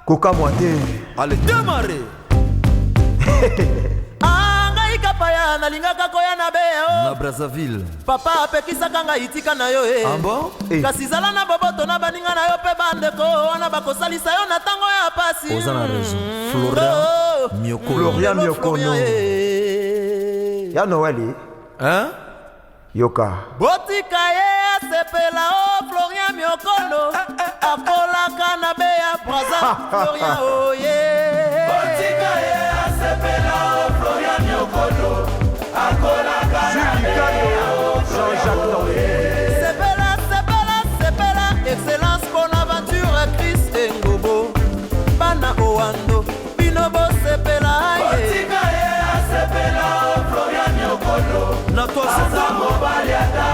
Kokamwa te. Allez, démarrer. Ah, ngai kapaya nalingaka koya na beya o Na Brazzaville. Papa apekisaka ngai tika na yo e Ah bon? Eh. Kasi zala na boboto na baninga na yo mpe bandeko wana bakosalisa yo na ntango ya pasi. Oza na raison. Mm, Florian oh. Miokono. Florian Lelo Miokono. Florian, eh. Ya Noël eh? Hein? Yoka. Botika ye asepela o Florian Miokono akolaka na beya Braza. Florian oye. Botika ye asepela o Florian Miokono akolaka na Jules Kikano, Jean-Jacques Tanguy. Sepela, sepela, sepela, Excellence Bonaventure Chris Engobo, bana Owando, bino bosepela ye. Botika ye asepela o Florian Miokono Na toi, aza mobali ata.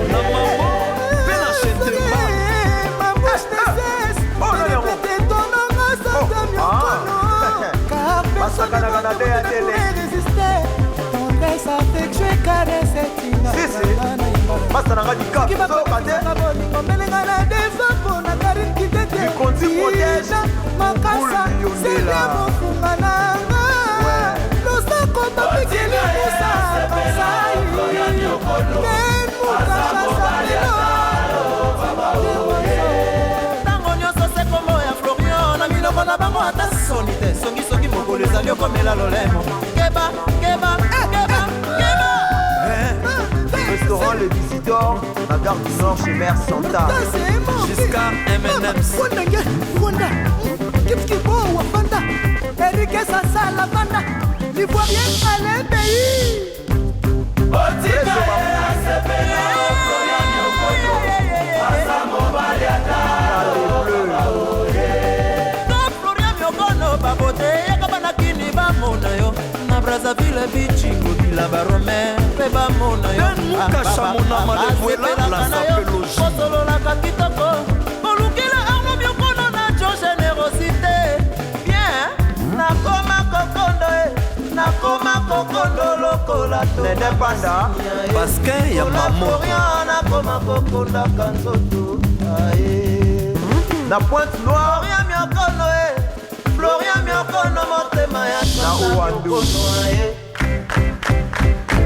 Na maman, mpe na Chetemba. Oh, non, non. Ah. Basakanaka na nde ya tele. Si, si. Basa na nga dikap, ozoyoka te. Likonzi protège. Makasa. Boule Yondela. Silvia mofunga nanga. Ouais. Losako papikeli musa kasai nemukashasapilo. Ntango nyonso se kombo ya Florian na minoko na bango, ata soni te. Songisongi mokolo ezali okomela lolemo. Keba, keba, keba, keba. Restaurant Le Visitor, na gare du Nord chez Mère Santa. Giscard M&M's. Wondange wonda kipkibo wafanda Erike Sasala vanda l'Ivoirien alebei. Botika ye asepela o Florian Miokono aza mobali ata. To Florian Miokono babote yaka bana kini bamona yo na Brazzaville bichingobila barome mpe bamona yo. Ben Mukasha Monama Levuela, Basepelaka la na yo, sapologie. bosololaka kitoko bolukela Arno Miokono na jo générosité bien. Nakoma kokondo e, nakoma kokondo lokola. Nene Panda. Basquin ya mamo. Florian nakoma kokondaka nzoto aye. Na Pointe Noire. Florian Miokono e, Florian Miokono motema ya Na Santa. Owando. Miokono aye.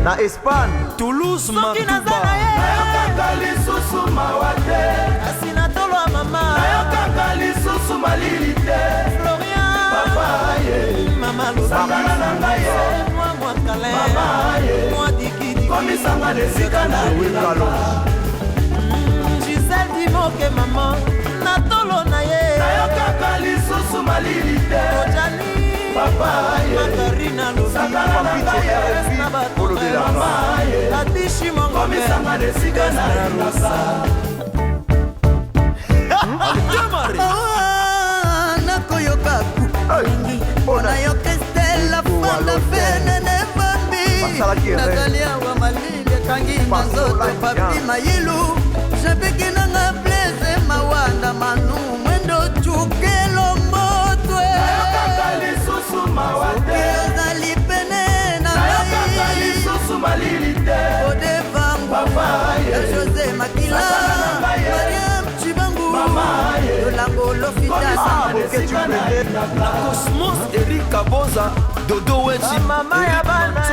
Na Espagne. Toulouse Soki naza na Matuba. ye, Nayokaka lisusu mawa te. Kasi natolwa mama. Nayokaka lisusu malili te. Florian. Papa ye. Mama. Sakana na ngai ye. Mwa mwa kalin. Mama ye. Mwa dikidiki. Komisanga na esika na. Louis Kalonji. Gisele Dimoke mama natolo na ye. Nayokaka lisusu malili te. Ojani. Papa ye. Makarina lobi. Sakana na ngai ye. RFI, olobelaka. Mama ye. Adishi Mongombe. Komisanga na esika na elaka. Démarrer. Ah, nakoyoka ku mingi mpona yo Kristela fanda fenene bambi. Basalaki erreur. Nazali awa malili ekangi na nzoto. Basolaki, Papi hein. Mayilu jepiki nanga Blaise Mawanda Manu Mwendo cukelo motwe. Nayokaka lisusu mawa te. Ozali pene na Nayokaka ngai. lisusu malili te. Odevangu. Papa ye. Ya José Makila. Sakana na ngai ye. Mariam Chibangu. Mama ye. Yolango Lofita. Komisanga na Boketshu esika na Pende. elaka. Na Cosmos Eric Kaboza, Dodo Wechi. Bamama ya bana e,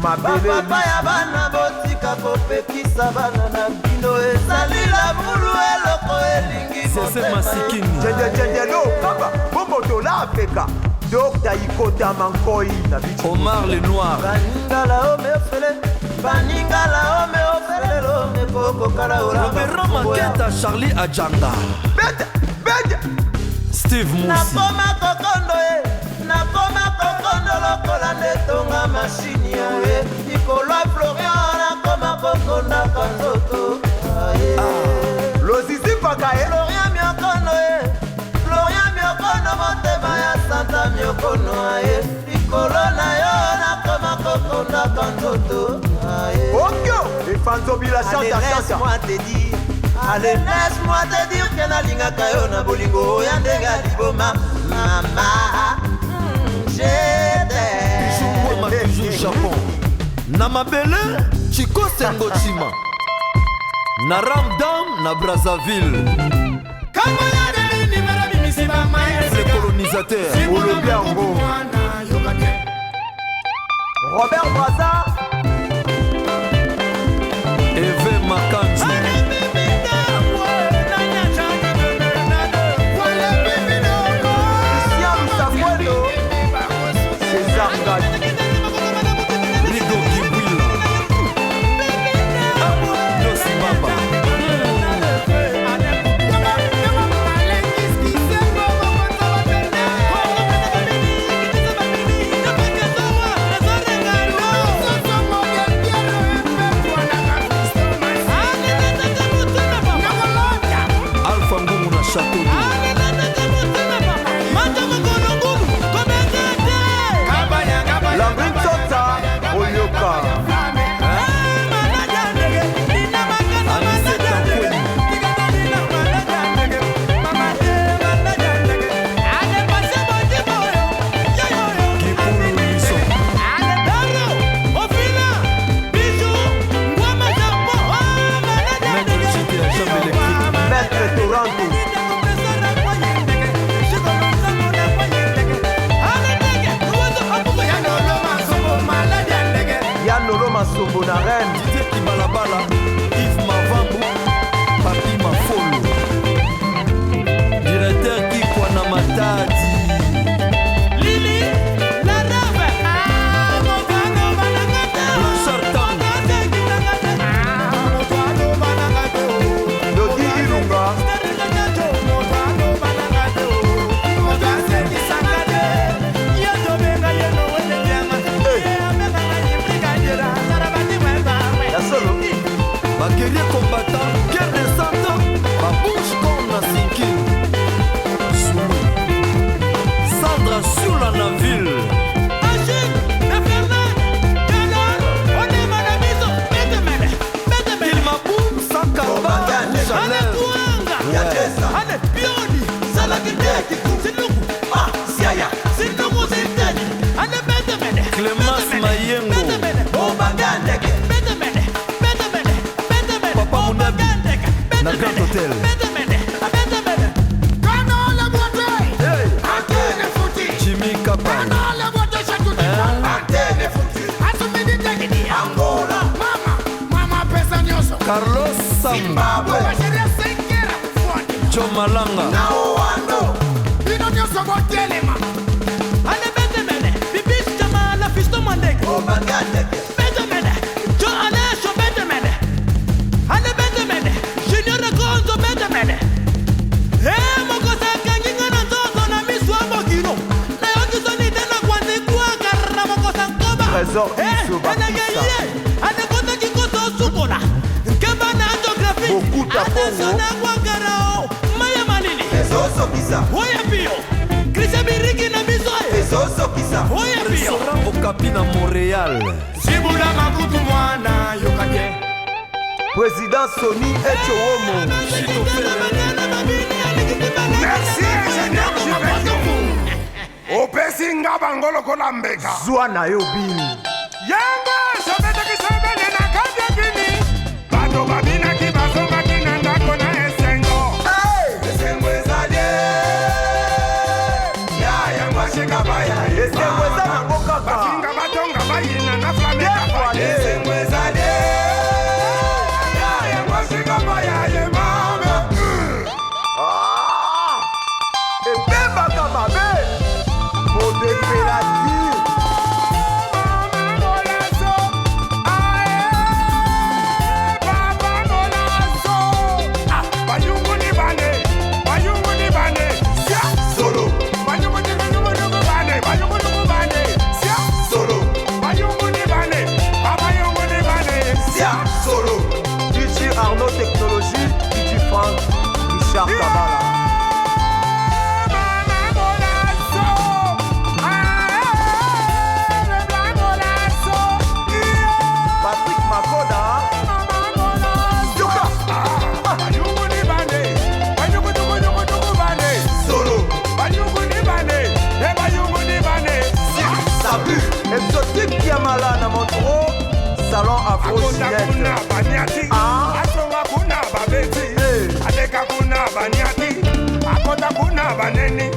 Mabele. bapapa ya bana, botika kopekisa bana na bino. Ezali labulu eloko elingi Sese motema. Masikini. Djendjedjedjelo, kaba, bomotola Afrika. Dokta Ikota Mankoi na bichi. Omar le Noir. Baningala ome ofele, baningala ome ofele lome kokokala olanga. Robert Maketa, Charlie Adjanga. Bete, bete. Steve Moussi. Nakoma kokondo e, nakoma kokondo lokola nde tonga mashini oye likolo ya Florian nakoma kokondaka nzoto aye. Lozizi paka e. Florian Miokono e, Florian Miokono motema ya Santa Miokono aye likolo na yo nakoma kokondaka nzoto aye. Okyo, Efanzobila Allez, chanta chanta. laisse-moi te dire, allez, laisse-moi te dire que nalingaka yo na bolingo ya ndenge ya liboma mama. Je Bijou t'aime. Mbwema, toujours Japon. Na mabele, Chico Sengo Chima. Na Ramdam, na Brazzaville. Kambo ya deli nimero bimisi bango. L'organisateur. Olobi yango. Robert Braza. Eve Makanzu. Christian Lusakweno. César Ngadi. Rigo Kimbwila. Yossi Baba. Alpha Ngungu na Château d'Eau. Landry Tsotsa Olioka. Anicet Kankweni. Kipulu Lisson. Maître JT à Jambe électrique. Maître Toronto. Yanolo Masombo na Rennes. Didier Kibalabala, Yves Mavambu, Papi Mafolo. Directeur Kikwa na Matadi. Blanchard Tang. Dodi Ilunga. Ya solo. Baguerrier combattant, guerre de 100 ans, babouche comme na Sinki. Soulou. Sandra Sula na ville. Kilmaboum, Sankaba, Chanel. Clémence Mayengo. Papa Mounabi. Na Grand Hôtel. Jimmy Kapay. Carlos Samba. Joe Malanga. Bino nyonso botelema. Trésor Iso Bakisa. Bokuta Kongo. Restaurant Okapi na Montréal. Zibula makutu mwana yoka bien. Président Sony Echowomo. Chito Ferre. Merci ingénieur Jupekio. Opesi nga bango lokola mbeka. Zwa na yo bini. Yango sobetaki sobele na kati ya kini. Bato babinaki bazongaki na ndako na esengo. Esengo ezali ya yango ashika baya. Esengo eza nango kaka. Bafinga batonga bayina na flameka Bien. Esengo ezali ya yango ashika baya ye mame. Ah! Ebebaka mabe. Modepelaki. Solo. Solo. Sia solo. DJ Arnaud Technologie, DJ Franck, Richard Kabala. Patrick Makoda. Yoka. Solo. Sabu. Exotique Kiamala na Montro. Salon Afro Akota kuna Ginette. baniati. Ah. Asonga kuna babeti. Eh. Aleka kuna baniati. Akota kuna baneni.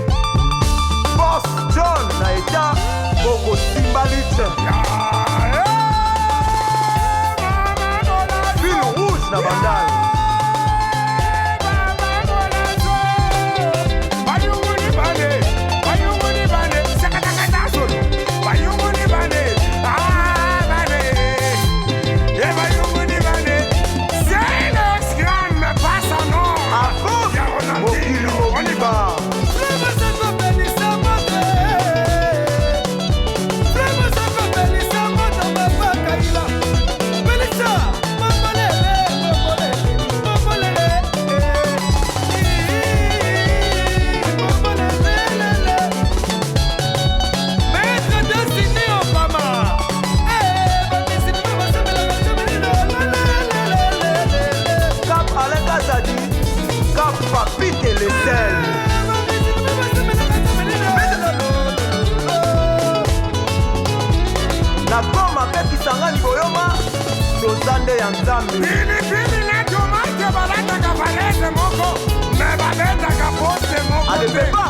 Oza nde ya Nzambe. Pilipili na tomate balataka valese moko me babetaka poste moko te. Alebeba.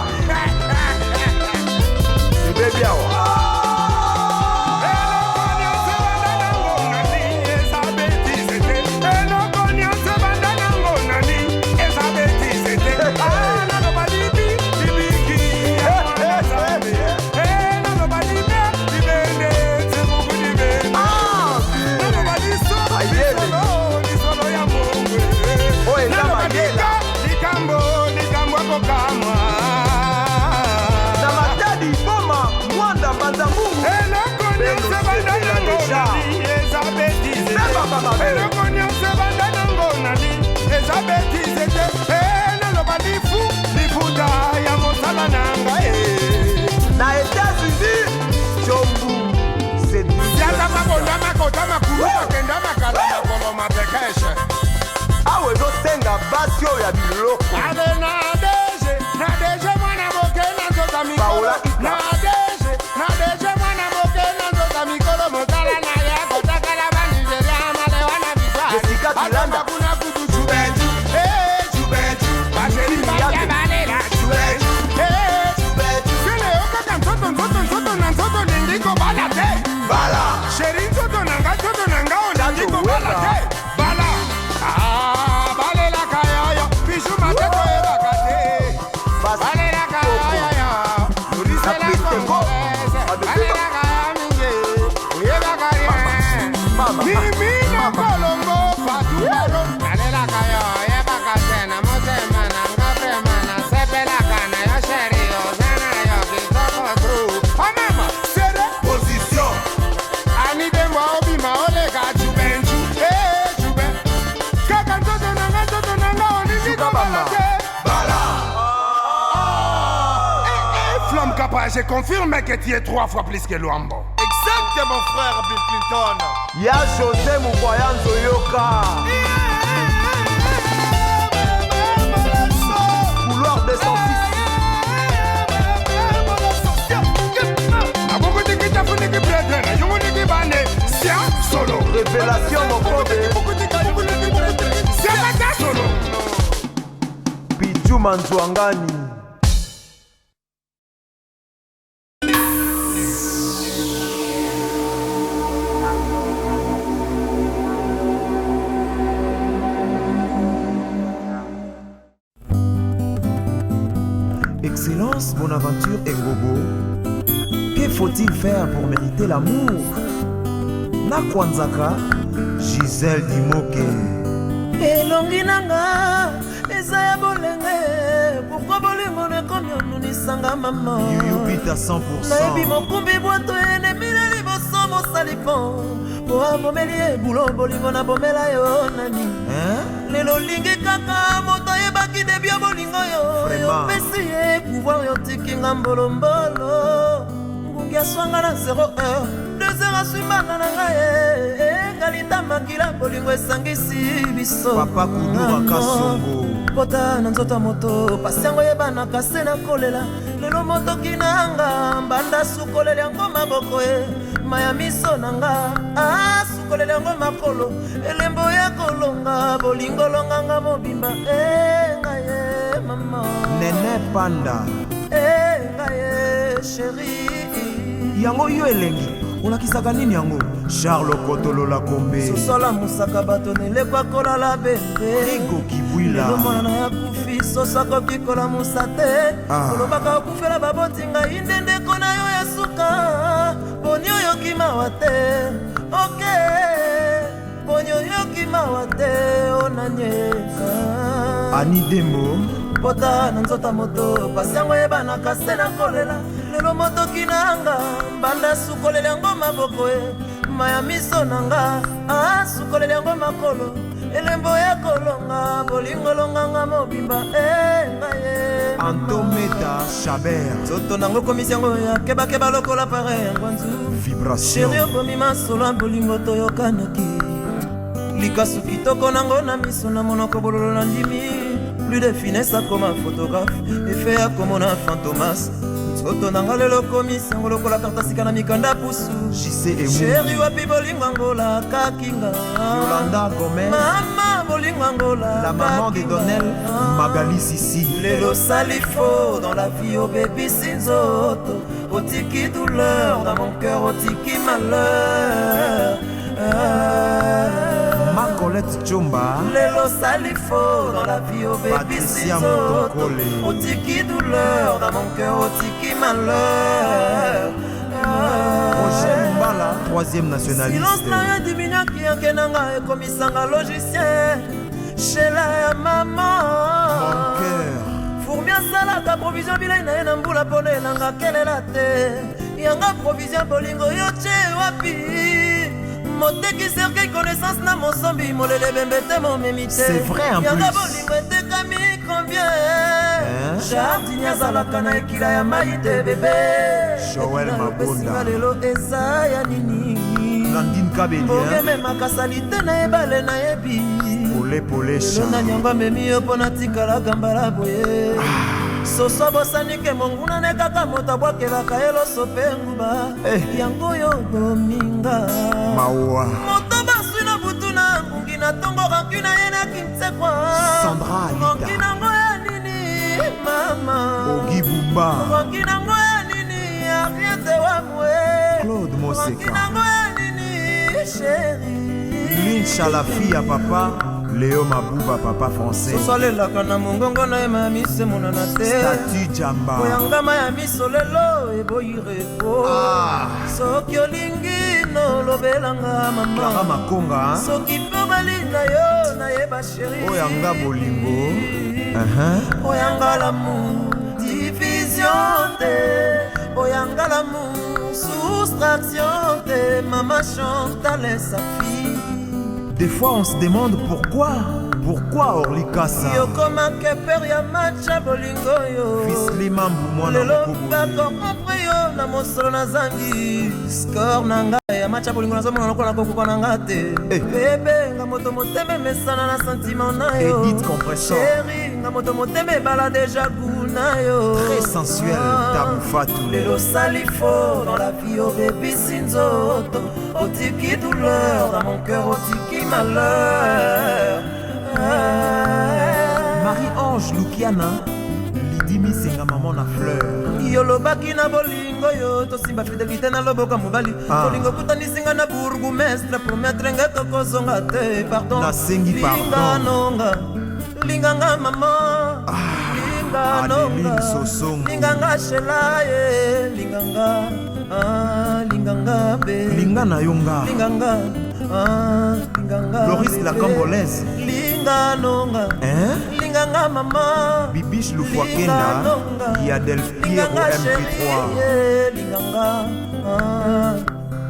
Ebebi awa. Eloko nyonso ebanda nango nani eza betise te. Eloko nyonso ebanda nango nani eza betise te. Ah, naloba libi, libiki ya mwana Nzambe. Eh, naloba libe, libende, tsemuku libende. Ah, Naloba liso, Mayele. lisolo, lisolo ya Mungu. Oyo eza Naloba mayele. likambo, likambo ya kokamwa. Na Matadi, Boma, Mwanda, Mbanza-Ngungu. Eloko nyonso ebanda nango nani eza betise te. Bemba baba be. Eloko nyonso ebanda nango nani eza betise te. Eh, naloba lifu lifuta ya mosala na ngai. Na États-Unis, Tchombu, Cédric. Yata mabonda makota makulu makenda makala makolo mapekeshe. Awa ezosenga basi oyo ya biloko. Ale na deje, na deje mwana moke na nzoto mikolo. Paola Ika. Na deje, na deje mwana moke na nzoto mikolo. Mosala na ye kotakala ba Nigeria, malewa na victoire. Jessica Bilanda. Azonga kuna kutu chubechu, eh, chubechu. Basheri Yake. batia balela, chubechu, eh, chubechu. Sele yo kaka nzoto, nzoto, nzoto na nzoto lingi kobala te. Bala. Sheri nzoto na nga, nzoto na nga olingi Tatu kobala Wera. te. Bala. Ah, balelaka yoyo, bijou matete oyebaka te. Basi. Balelaka yoyo, Na olisela piste go. Congolaise. Abe- Balelaka ya mingi, oyebaka rien. Mama. Mimi na kolongo fatubaro. Balelaka yo, oyebaka te na motema na nga vraiment nasepelaka na yo sheri, oza na yo kitoko trop. Ah, mama, sere Position. ani dembwa obima oleka jubenju eh, jube kaka nzoto nanga nzoto nanga olingi kobala te. Bala. Eh, eh, Flamme Kappa, je confirme que tu es trois fois plus que Luambo. Exact, mon frère Bill Clinton. Ya José Mukwaya Nzoyoka. Couloir 206. Nabokotikitafuniki brede na yunguniki bane sia solo. Révélation Mokobe. Sia kata solo. Pichu Manzouangani. Excellence Bonaventure Engobo, que faut-il faire pour mériter l'amour? Nakwanzaka, Gisèle Dimoke. Elongi na nga eza ya bolenge, pourkui bolingo nekomi onunisanga mama? Yuyu Pita 100%. Nayebi mokumbi bwato enemile liboso mosali pon po abomeli ebulo bolingo nabomela yo nani? Hein? Lelo olingi kaka moto ayebaki debi ya bolingo yo. Vraiment. Yopesi ye pouvoir, yotikinga mbolombolo. Ngungi aswanga na 0 heure 2 heures aswimbana na ngai ye ekalita makila bolingo esangisi biso. Papa Kudura Kasongo. Pota na nzoto ya moto pasi yango eyebanaka se na kolela. Lelo motoki na nga mbanda sukolela yango maboko e maya miso na nga asukolela yango makolo elembo ya kolonga bolingo longanga mobimba e ngai ye mama. Nene Panda. E ngai ye sheri. Yango yo elengi olakisaka nini yango Charles Kotolola Kombe. Sosola mosaka bato nelekwa kolala bebe. Rigo Kibwila. Lelo mwana na ya kufi soso akoki kolamusa te. Ah. Olobaka okufela baboti ngai nde ndeko na yo ya suka boni oyoki mawa te ok boni oyoki mawa te onanyeka. Ani Dembo. Pota na nzoto ya moto pasi yango eyebanaka se na kolela. Lelo motoki na nga mbanda sukolela yango maboko e maya miso na nga asukolela yango makolo elembo ya kolonga bolingo longanga mobimba e ngai ye mama. Antometa Chabert. Nzoto nango komisi yango ya kebakeba lokola pare ya ngwanzu. Vibration. Sheri okomi masolo ya bolingo toyokanaki likasu kitoko nango na miso na monoko bololo na ndimi plus de finesse akoma photographe efe akomona fantomas. Nzoto na nga lelo okomisi yango lokola karta sika na mikanda pusu. JC Emu. Sheri wapi bolingo angola kakinga. Yolanda Gomez. Mama bolingo angola. La maman de Donel Magali Sissi. Lelo sali faux dans la vie obebisi nzoto. Otiki douleur dans mon cœur otiki malheur. Macolette Chomba. Lelo sali faux dans la vie obebisi Patricia nzoto. Motokole. Otiki douleur dans mon cœur otiki malheur. Roger Mbala, troisième nationaliste. Silence na yo ediminuaki yanke na nga ekomisanga logicien shela ya mama. Mon cœur. Fourmi asalaka provision bilei na ye na mbula mpona elanga kelela te. Yanga provision bolingo yo tie wapi? Moteki cercueil connaissance na mosombi molele bembe te momemi te. C'est vrai, en Yanga plus. bolingo etekami combien? Hein? Jardinier azalaka na ekila ya mai te bebe. Joël Ekila Mabonda. yopesinga lelo eza ya nini? Blandine Kabedi. Mbonge Hein? ememaka salite na ebale nayebi. Polé Polé Lelo nani yango amemi yo mpo natikalaka mbala boye. Soso abosani ke monguna ne kaka moto abwakelaka ye loso mpe nguba. Eh. Yango oyo bominga. Mawa. Moto baswi na butu na ngungi na ntongo rancune na ye na kinsekwa. Sandra Alita. Rancune nango ya nini mama? Ogi Bumba. Rancune nango ya nini Ariete Wamwe? Claude Moseka. Rancune nango ya nini chéri? Lynch à la fille à papa. Léo Mabouba, papa français. Soso alelaka na mongongo na ye ma ya miso emonana te. Statut Jamba. Koyangama ya miso lelo eboyi repo. Ah. Soki olingi nolobelanga Clara mama. Makonga. Hein? Soki mpe obali na yo nayeba sheri. Oyanga bolingo. Uh-huh. Oyanga l'amour division te. Oyanga l'amour soustraction te. Mama Chantal et sa fille. Des fois, on se demande pourquoi. Pourquoi Orly Kassa Yokomake père ya match ya bolingo yo. Fisli Mambu mwana Lelo moko boye. bakokompre yo na mosolo nazangi score na ngai ya match ya bolingo nazomona lokola kokoka na nga te. Eh. Bebe nga moto motema emesana na sentiment na yo. Edith Compressor. Chéri nga moto motema ebala deja goût na yo. Très sensuel, Tabou Fatou. Lelo sali faux dans la vie obebisi nzoto. Otiki douleur dans mon cœur otiki malheur. Marie-Ange Lukiana. Lydie Misenga, maman na fleur. Yolobaki na bolingo yo tosimba fidelité na loboka mobali. Ah. Bolingo okutanisinga na bourgmestre promettre nga tokozonga te pardon. Nasengi pardon. Linga nonga linganga mama. Linga Adeline nonga Sosongo. linganga shela ye linganga ah, linganga be Linga na yo nga. linganga ah, linganga Loris la bebe. Congolaise. Linga nonga Hein? linganga mama. Bibiche Lufuakenda. Yadel Pierre Linganga MP3. chérie, linganga ah.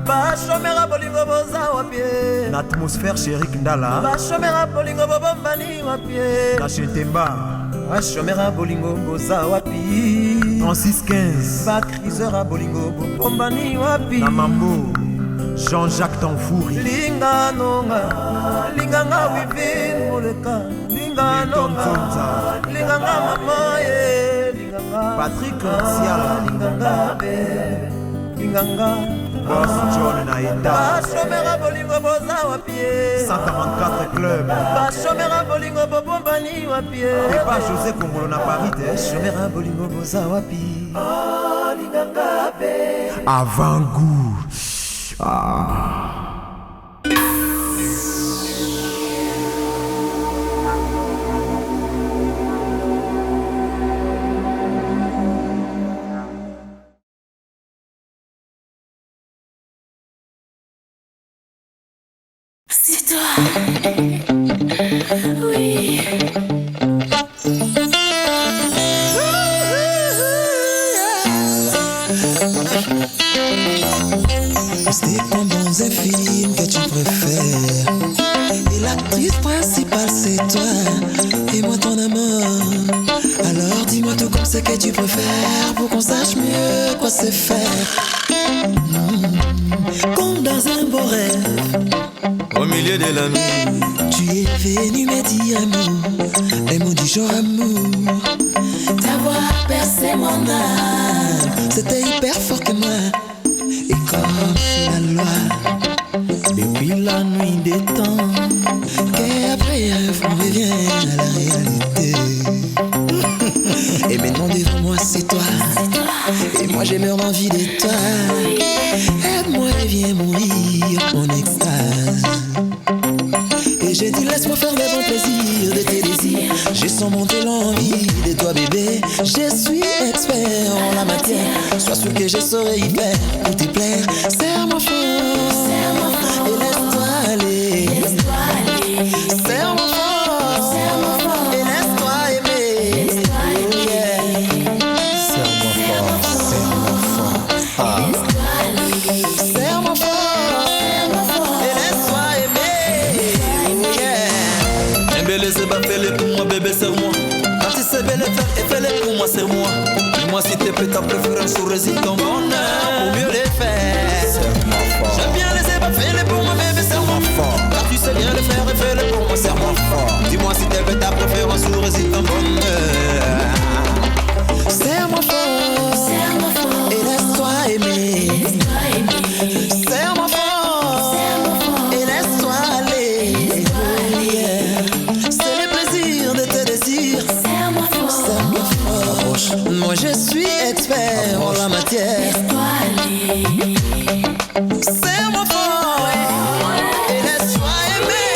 Bashomera bolingo boza wapi? Na atmosphère chérik Ndala. Bashomera bolingo bobombani wapi? Na Chetemba. Bashomera bolingo boza wapi? 36 15. Bakriseur bolingo bobombani wapi? Na Mambo. Jean-Jacques Tanfouri. Linga nonga linganga wivin moleka linga Milton nonga Nzonza. linganga mama ye linganga Patrick Ah, Nsiala. linganga be linganga Boss John na Eta. Bashomera bolingo boza wapi? 144 Club. Bashomera bolingo bobombani wapi? Epa José Congolo na Paris te. Bashomera bolingo boza wapi? Linganga be. Avant-goût. Ah. C'est toi. Oui. C'était comme dans un film que tu préfères. Et l'actrice principale, c'est toi. Et moi, ton amant. Alors dis-moi tout comme ce que tu préfères. Pour qu'on sache mieux quoi se faire. Comme dans un beau rêve. Au milieu de la nuit, Tu es venu me dire un mot, un mot du genre amour. Ta voix a percé mon âme. C'est C'était hyper fort que moi. Et comme c'est la loi, depuis la nuit des temps, qu'après rêve, on revient à la réalité. Et maintenant devant moi, c'est toi. Et moi, j'ai meurs d'envie de toi. Aide-moi et viens mourir mon extase. Et j'ai dit laisse-moi faire le bon plaisir de tes désirs. J'ai sans monter l'envie de toi bébé. Je suis expert en la matière. Sois sûr que je saurai y faire pour te plaire. Serre-moi fort et laisse-toi aller. Serre-moi fort et laisse-toi aimer. Oh yeah. Serre-moi fort, serre-moi fort. Ah. Serre-moi fort et laisse-toi aimer. Oh yeah. Embeleze bafele pour moi, bébé, serre-moi. Quand tu sais bien le faire, et fais-le pour moi, serre-moi. Dis-moi si t'es prêt, ta préférence ou réside ton bonheur. Pour mieux les faire. Serre-moi fort. J'aime bien les ébats, fais-les pour moi, bébé, serre-moi fort. Car tu sais bien le faire et fais-le pour moi, serre-moi fort. Dis-moi si t'es ta préférence ou réside ton bonheur. Serre-moi fort et laisse-toi aimer. Serre-moi fort et laisse-toi aller. Oh yeah. C'est le plaisir de tes désirs. Serre-moi fort. Moi je suis expert en la matière. Serre-moi fort et laisse-toi aimer.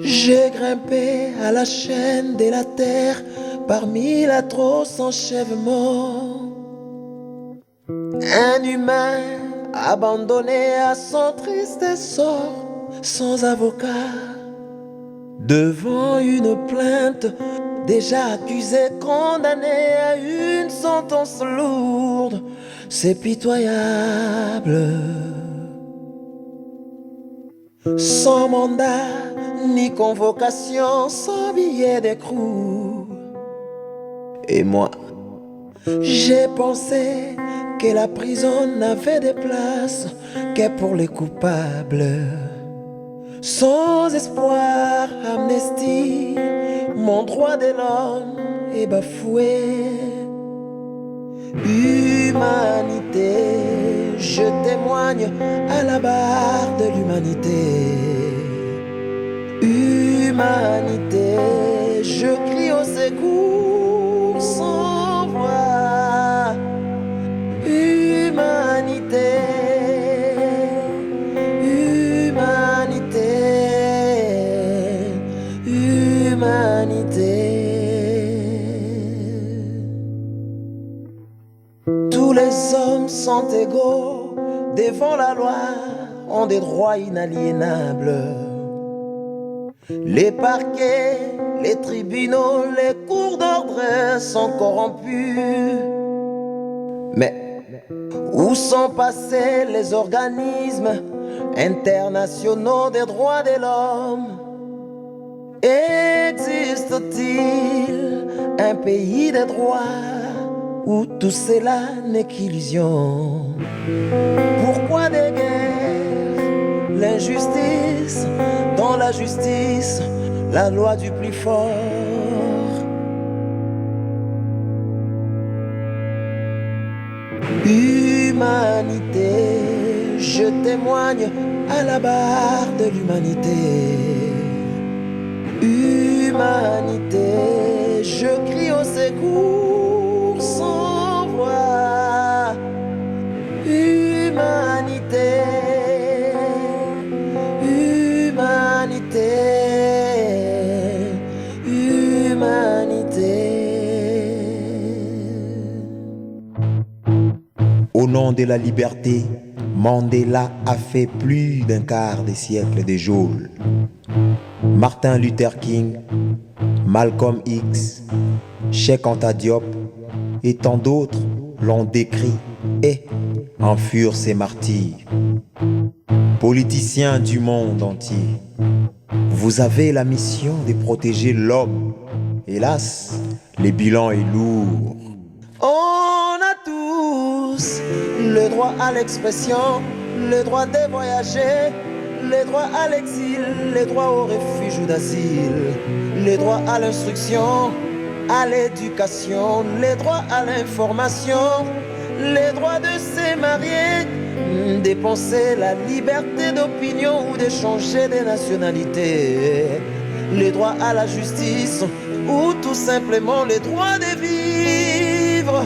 J'ai grimpé à la chaîne de la terre parmi l'atroce enchèvement. Un humain abandonné à son triste sort, sans avocat, devant une plainte, déjà accusé, condamné à une sentence lourde, c'est pitoyable. Sans mandat ni convocation, sans billet d'écrou. Et moi, j'ai pensé que la prison n'avait de place que pour les coupables. Sans espoir, amnistie, mon droit de l'homme est bafoué. Humanité, je témoigne à la barre de l'humanité. Humanité, je crie au secours sans voix. Humanité, humanité, humanité. Tous les hommes sont égaux devant la loi, ont des droits inaliénables. Les parquets, les tribunaux, les cours d'ordre sont corrompus. Mais où sont passés les organismes internationaux des droits de l'homme? Existe-t-il un pays des droits Ou tout cela n'est qu'illusion? Pourquoi des guerres, l'injustice, dans la justice, la loi du plus fort? Humanité, je témoigne à la barre de l'humanité. Humanité, je crie au secours sans voix. Humanité, humanité, humanité. Au nom de la liberté, Mandela a fait plus d'un quart de siècle de geôle. Martin Luther King, Malcolm X, Cheikh Anta Diop et tant d'autres l'ont décrit et en furent ses martyrs. Politiciens du monde entier, vous avez la mission de protéger l'homme. Hélas, le bilan est lourd. On a tous le droit à l'expression, le droit de voyager, le droit à l'exil, le droit au refuge ou d'asile, le droit à l'instruction, à l'éducation, le droit à l'information, le droit de se marier, de penser, la liberté d'opinion ou d'échanger des nationalités, le droit à la justice ou tout simplement le droit de vivre.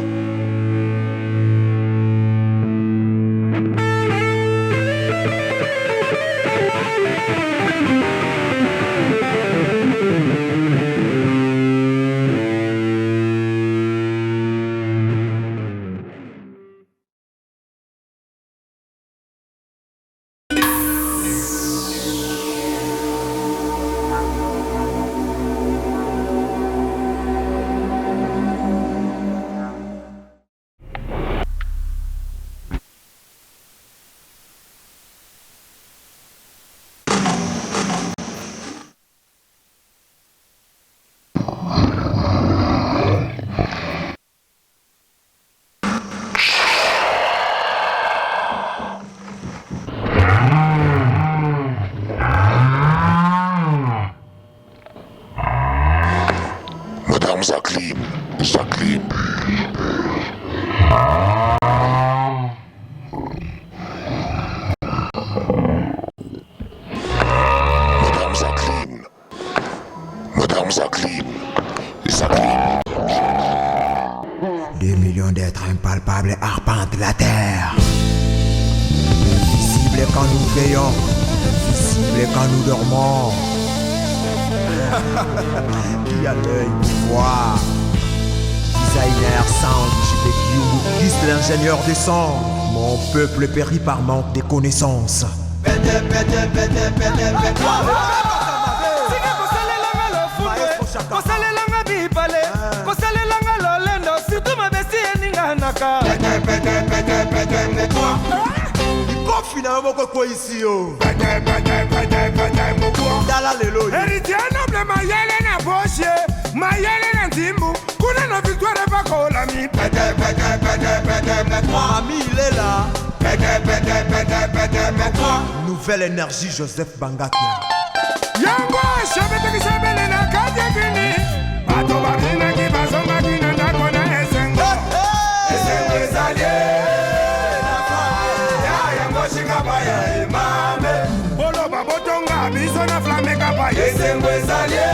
Madame Jacqueline, Jacqueline. Madame Jacqueline, Madame Jacqueline, Jacqueline. 2 millions d'êtres impalpables arpentent la terre. Visibles quand nous veillons, visibles quand nous dormons. Qui a l'œil pour voir? Designer sound, JP Guillaume, l'ingénieur des sons. Mon peuple périt par manque de connaissances. Kosalelanga bibale, kosalelanga lolendo, surtout mabesi eninganaka. Likofi na yo moko ekweyisi yo. Tala lelo oyo. Héritier noble, mayele na poche, mayele na nzimbu, kuna na victoire epakolami. Ami Ilela. Nouvelle énergie, Joseph Bangakia. Yango eshebetekisa ebele na kati ekini, bato babinaki, bazongaki na ndako na esengo. Esengo ezali ya yango shikapa ya emame, boloba botonga biso na flame kapa. Esengo ezali ya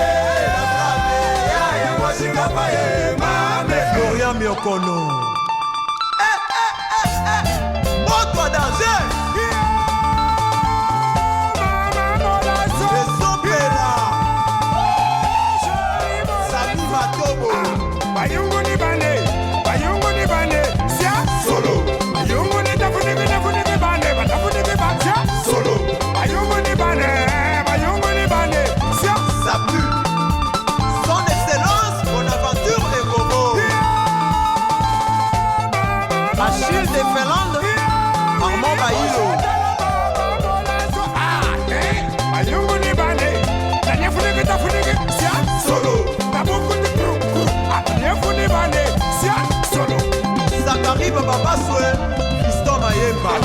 yango shikapa ya emame. Florian Miokono. Moto à danger. Ezopela. Sami Matobo. Bayunguni bane, bayunguni bane, sia solo. Bayunguni tafuniki tafuniki bane, batafuniki ba sia solo. Bayunguni bane, bayunguni bane, sia. Ça pue. Son excellence, Bonaventure Ekobo.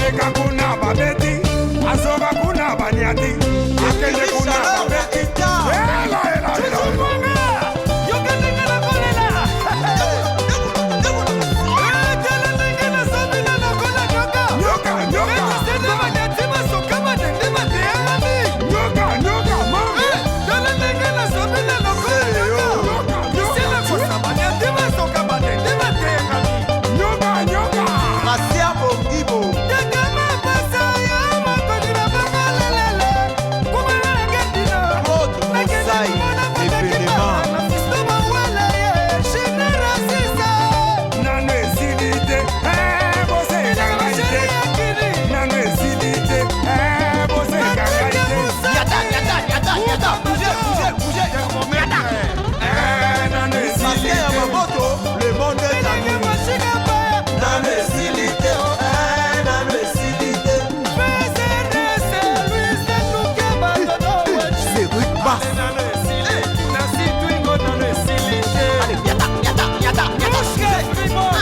Aleka kuna babeti, azoba kuna banyati, akende kuna babeti. Ela, ela, ela, ela. Nyoka, nyoka. Nyoka, nyoka, mami. Nyoka, nyoka. Rasia Bongibo. Claude Mosai, événement. Nanu esili te, eh, boseka ngai te. Nanu esili te, eh, boseka ngai te. Yata, yata, yata, yata. Bougez, bougez, bougez. Yata. Eh, nanu esili Bastien te. Yamamoto, le monde est à nous. Nanu esili te, eh, nanu esili te. Cédric Bass. Allez, yata, yata, yata, yata.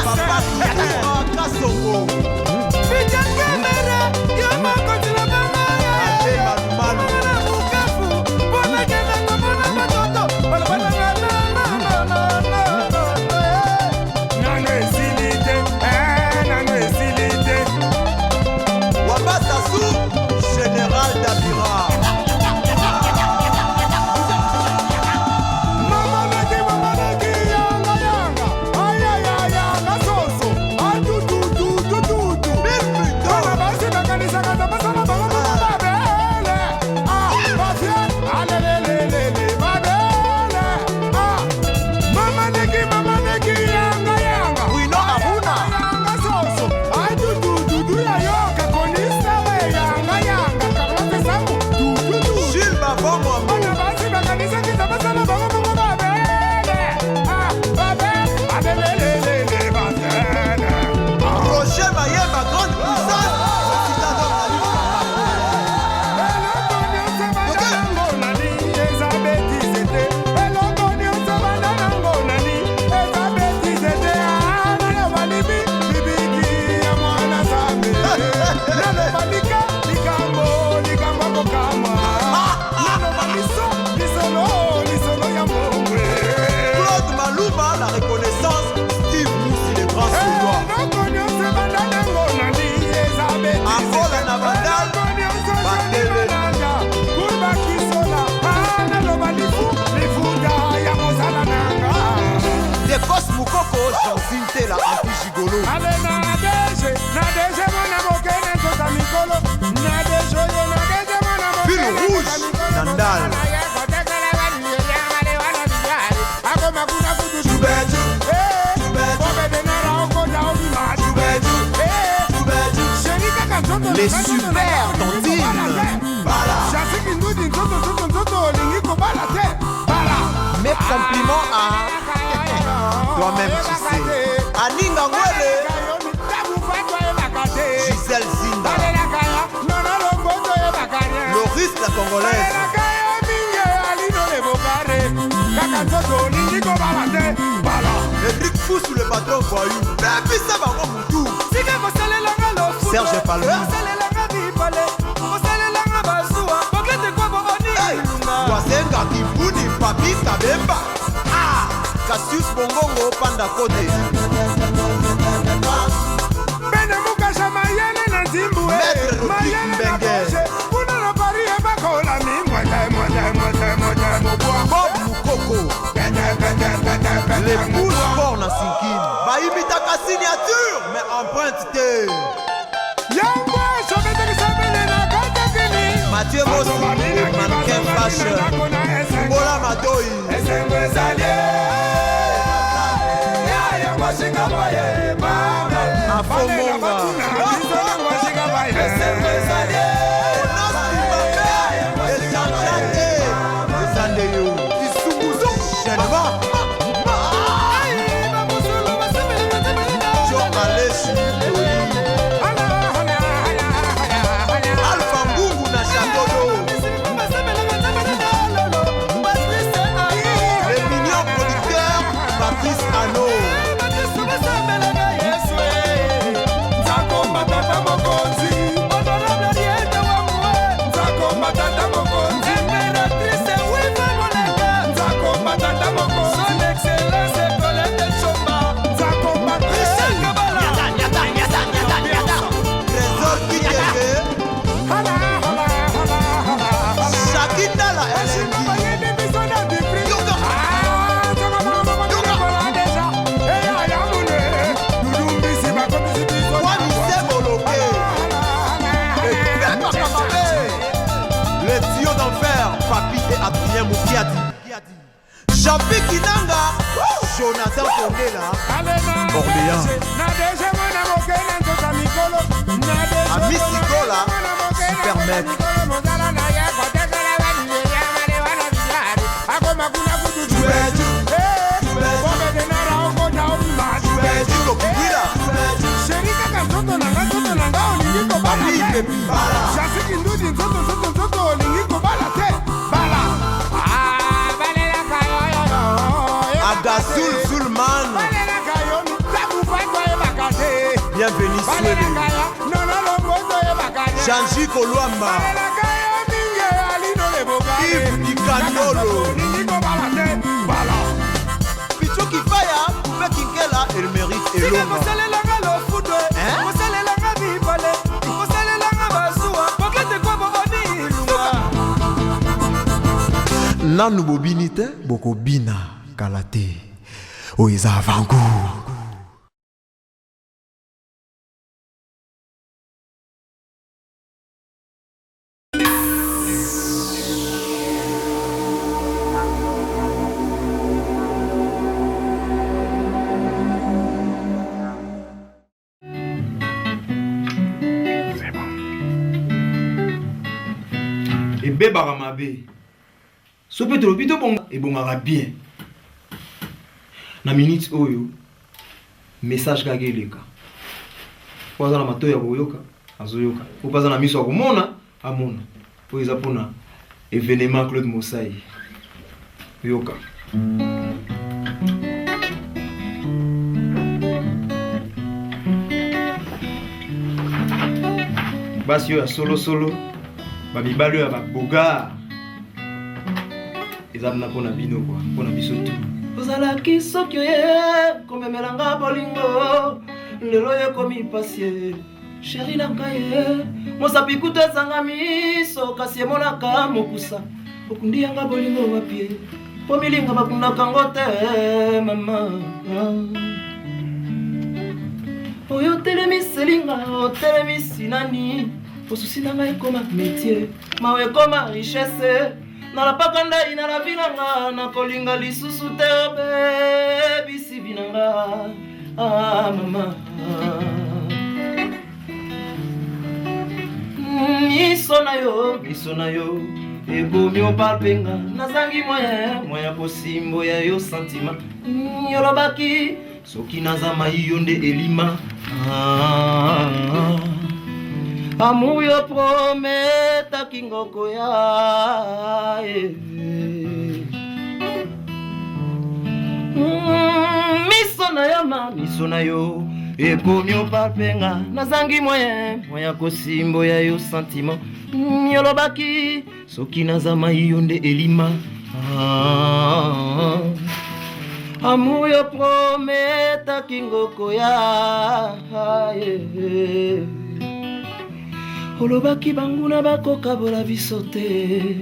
Papa Kikura Kasongo. Ade Malumalu. Nanu esili te, eh, nanu esili te. Wabata Sou, Général Dabira. Mama leki, mama leki, yanga, yanga. Ay, ay, ay, yanga, soso. Atutututututu. Bill Clinton. Bana basi bakanisaka na basala bango moko babele. Ah, bafie, alelelelele, babele. Ah, mama leki, mama leki, yanga, yanga. Bruno Aruna. Yanga, soso. Atutututu ya yoka, konisa we, yanga, yanga. Carlos Sambu, tututu. Gilles Bavon Mwambo. Bana basi bakanisakisa basala bango moko babele. Ah, babe, alelelelele, babele. Ah. Roger Mayema, grande puissance. Président d'Organisme. Eloko nyonso banda nango nani, eza betise te. Eloko nyonso banda nango nani, eza betise te. Ah, naloba libi, libiki ya mwana Nzambe. Naloba lika, likambo, likambo kokamwa. Naloba liso, lisolo, lisolo ya mbongwe. Claude Maluma, la reconnaissance. Steve Moussi, le grand Suédois. Eloko nyonso banda nango nani, eza betise Angola na Bandal, Batelemi. Dekos Mukoko, Jean Tela, anti-gigolo. Fil rouge, Nandal. Les super tantines. Jasiki ndudi nzoto nzoto nzoto olingi kobala te bala. Mes compliments à toi-même, tu sais. Aninga Ngwele, Gisèle Zinda, Loris la Congolaise, Eric Fous le patron voyou, Baby Sabango Moutou, Serge Palmer, Wazenga Kibuni, Papi Kabemba, Ah, Cassius Bongongo, Panda Kote, Bene mukasha mayele na nzimbu eh. Maître Rodrigue Mayele na Mbenge. boshe kuna na Paris ebakola mi mwete mwete mwete mwete mobwa. Bob Mukoko, Pete pete pete pete les poules mobwa. fort na Sinkine, Bayimitaka signature, mais empreinte te. Yango sobetekisa bene na katakini. Mathieu Mossi, mannequin fashion, Ngola Madoi, Esengo ezali ya yango sika boye mama. Afomonga. Batuna biso yango sika boye. Esengo ezali Onas Mbappé, Echanchate, Ezandeyo, Isunguzu, Chenba, Joe Alesu, Alpha Ngungu na Chateau Le mignon producteur, Patrice Ano. Nzakomba tata mokonzi. Et Adrien Moukiadi. Jean-Pierre Kinanga, Jonathan Kondela, Orléans. Amisi Gola, Super Maître. Sheri kaka nzoto na nga, nzoto na nga olingi kobala te. Jasiki ndudi, nzoto, nzoto, nzoto olingi kobala te. Bala. Ah, balelaka yo, yo, yo. Agazoul Zulman. Balelaka yo, ntango fatu oyebaka te. Bienvenue Swede. Balelaka yo, nono lomboto oyebaka te. Jean-Jacques Kolwamba. Balelaka yo mingi alino leboka. Yves Dikandolo. Olingi kobala te. Bala. Picho Kifaya, Poupée Kinkela, El Mérite Tika Elonga. kosalelanga lofudwe, kosalelanga bibale, kosalelanga bazuwa bokete kwa boboni ilunga. Nanu bobini te, bokobina kala te. Oyo eza avant-goût. Ebebaka mabe so mpe tolobi tobonga, ebongaka bien na minute oyo. Message kaka eleka po aza na matoi ya koyoka, azoyoka po mpe aza na miso ya komona, amona. Oyo eza mpona événement Claude Mosai, yoka. Basi oyo ya solosolo, bamibali oyo ya babogar, eza na mpona bino kua, mpona biso tu. Ozalaki soki oye komemelanga bolingo, lelo ekomi pasi, sheri na ngai ye. Mosapi kutu ezanga miso, kasi emonaka mokusa. Okundi yanga bolingo wapi ye? Mpo milinga bakundaka ngo te, mama. Oyo otelemiseli nga, otelemisi nani? Osusi na ngai ekoma métier, mawa ekoma richesse. Nalapaka ndai na lavi na nga, nakolinga lisusu te, obebisi vi na nga. Ah, mama. Miso na yo, miso na yo ekomi opalpenga. Nazangi moyen, moyen kosimbo ya yo sentiment. Olobaki soki naza mai, yo nde elima. Ah, amour yo prometaki ngoko ya eh. Miso na yo, ma miso na yo ekomi opalpenga. Nazangi moyen, moyen kosimbo ya yo sentiment. Olobaki soki naza mai, yo nde elima. Ah, amour yo prometaki ngoko ya eh. Olobaki banguna bakokabola biso te,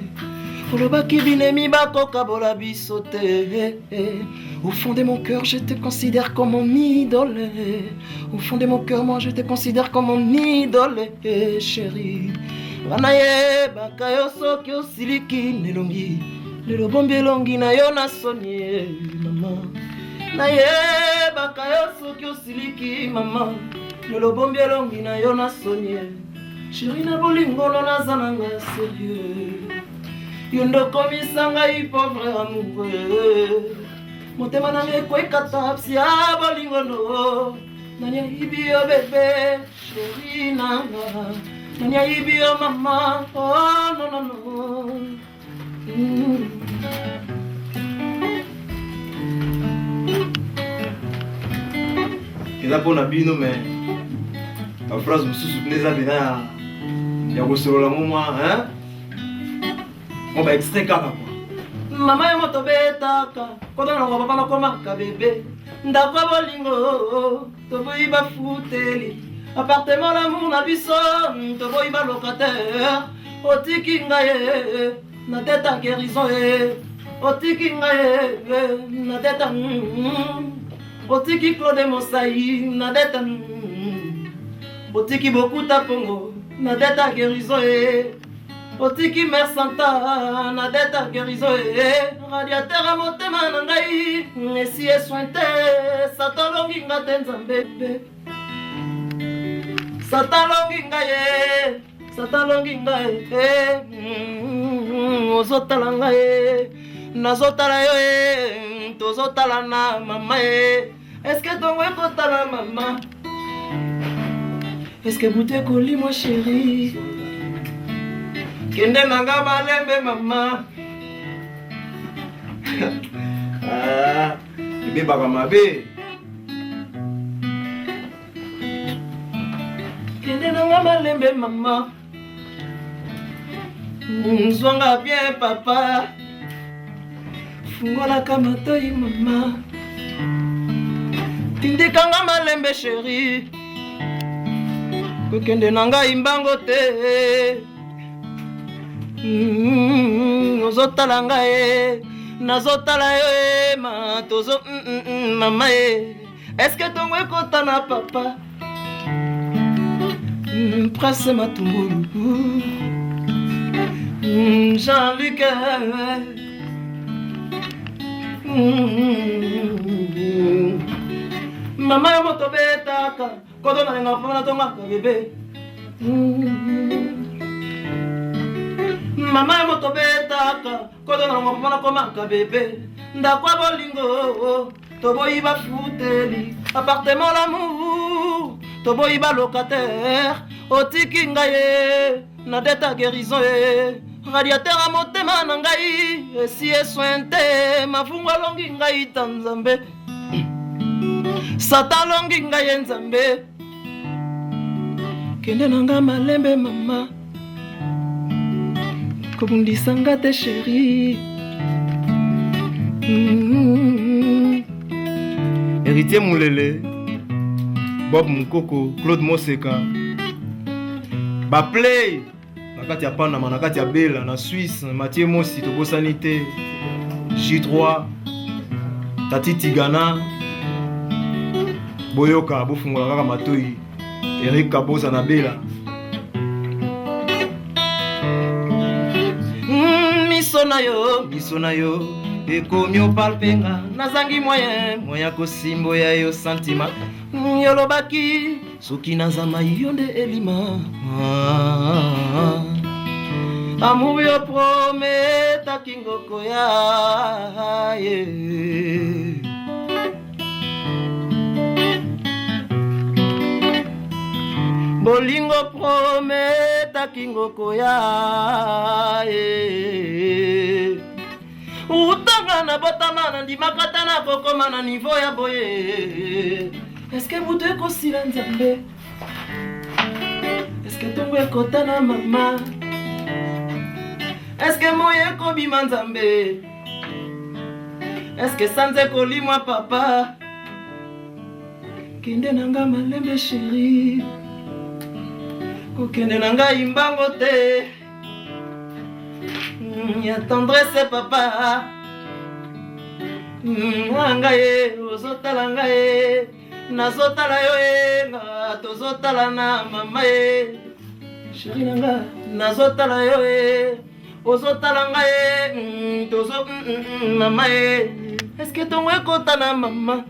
olobaki binemi bakokabola biso te. Au fond de mon cœur, je te considère comme mon idole. Au fond de mon cœur, moi, je te considère comme mon idole, chérie. Nga nayebaka yo soki osiliki nelongi, lelo bombi elongi na yo na soni ye, mama. Nayebaka yo soki osiliki, mama, lelo bombi elongi na yo na soni ye. Chéri, na bolingono naza nanga sérieux, yo nde okomisa ngai pauvre amoureux. Motema nanga ekwekata psia bolingono. Nani ayibi yo bébé, chéri nanga? Nani ayibi yo mama? Oh, non, non, non. Eza mpona bino, mais baphrase mosusu mpena eza mpena ya kosolola ngo mwa, hein? Mwa baextrait kaka kua. Mama, yo moto betaka kotonango, papa nakomaka bébé. Ndako ya bolingo toboyi bafuteli, appartement l'amour na biso toboyi balocataire. Otiki ngai ye na tete ya guérison ye, otiki ngai ye na tete, otiki Claude Mosai na tete, otiki Bokuta Pongo na tete ya guérison ye. Otiki mare santa na deta guérison e radiateur ya motema na ngai esi esoin te. Satan alongi nga te, Nzambe. Satan alongi ngai ye, Satan alongi ngai e. Ozotala ngai e, nazotala yo e, tozotala na mama e. Eske tongo ekotala mama? Eske butu ekolimwa? Chéri, kende na nga malembe, mama. Ah, ebebaka mabe. Kende na nga malembe, mama. Zwanga bien, papa. Fungolaka matoi, mama. Tindikanga malembe, chéri. Kokende na ngai mbango te. Ozotala ngai e, nazotala yo e, ma tozo mama e. Eske tongo ekota na papa? Prince Matungulu, Jean-Luc. Mama yo moto betaka koto nalenga mpo natongaka bebe. Mama yo moto betaka koto nalenga mpo nakomaka bebe. Ndako ya bolingo toboyi bafuteli, appartement l'amour toboyi balocataire. Otiki ngai ye na deta guérison e, radiateur ya motema na ngai esi esoin te. Mavungu alongi ngai ta, Nzambe. Satan alongi ngai ye, Nzambe. Kende na nga malembe, mama. Kobundisa nga te, chéri. Héritier Moulele, Bob Mukoko, Claude Moseka, baplay na kati ya Panama, na kati ya Bela na Suisse, Mathieu Mosi, tobosani te J3, Tati Tigana. Boyoka, bofungola kaka matoi. Eric Kaboza na Bela. Miso na yo, miso na yo ekomi opalpenga. Nazangi moyen, moyen kosimbo ya yo sentiment. Yolobaki soki nazama yo nde elima. Amour yo prometaki ngoko ya ye. Bolingo prometaki ngoko ya ye. Utanga na botama na ndimaka ta na kokoma na niveau ya boye. Eske butu ekosila, Nzambe? Eske ntongo ekota na mama? Eske moyo ekobima, Nzambe? Eske sanza ekolimwa, papa? Kende na nga malembe, chéri. Kokende na ngai mbango te. Ya tendresse, papa. Ngai ye, ozotala ngai ye, nazotala yo ye, nga tozotala na mama ye. Chéri na nga, nazotala yo ye, ozotala ngai ye, tozo mama ye. Eske tongo ekota na mama?